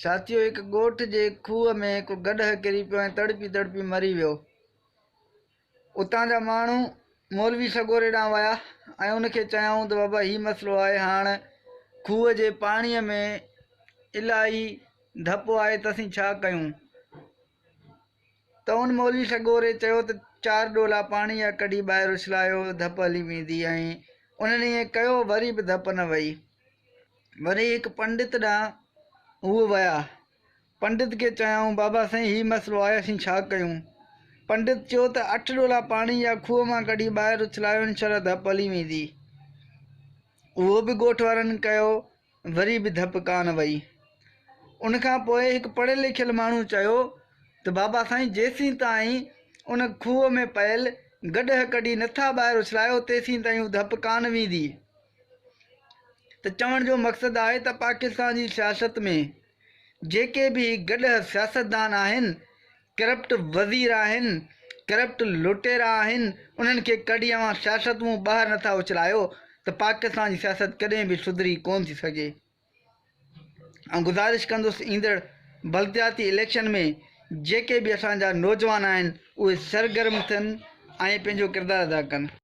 ساٿيو هڪ ڳوٺ جي کوهه ۾ هڪ گڏهه ڪري پيو ۽ تڙپي تڙپي مري ويو. اتان جا ماڻهو مولوي سڳوري ڏانهن ويا ۽ ان کي چيائون ته بابا هي مسئلو آهي هاڻ کوهه جي پاڻيء ۾ الاهي ڌپ آهي ته اسين ڇا ڪيون؟ ته ان مولوي سڳوري چيو ته چار ڏولا پاڻي جا ڪڍي ٻاهر اڇلايو ڌپ هلي ويندي ۽ انهن ائين ڪيو وري به ڌپ نه وئي. وري هڪ پنڊت ڏانهن هو ويا. پنڊت کي چيائون، بابا سائين هي مسئلو آهي اسين ڇا ڪيون؟ پنڊت چيو ته اٺ ڏولا پاڻي جا کوهه مان ڪڍي ٻاهر اڇلايو انشاء الله ڌپ هلي ويندي. اهو به ڳوٺ وارن ڪيو وري به ڌپ ڪانه وئي. ان کان پوء هڪ پڙهيل لکيل ماڻهو چيو ته بابا سائين جيسين تائين ان کوهه ۾ پيل گڏهه ڪڍي نٿا ٻاهر اڇلايو تيسين تائين هو ڌپ ڪانه ويندي. ته چوڻ جو مقصد آهي ته پاڪستان جي سياست ۾ جيڪي به هي گڏهه سياستدان آهن، ڪرپٽ وزير آهن، ڪرپٽ لٽيرا آهن، انهن کي ڪڍي اوهان سياست مون ٻاهر نٿا اڇلايو ته پاڪستان جي سياست ڪڏهن به سڌري ڪونه ٿي سگهي. آئون گذارش ڪندس ايندڙ بلدياتي اليڪشن ۾ جيڪي به اسان جا نوجوان آهن اهي سرگرم ٿين ۽ پنهنجو ڪردار ادا ڪن.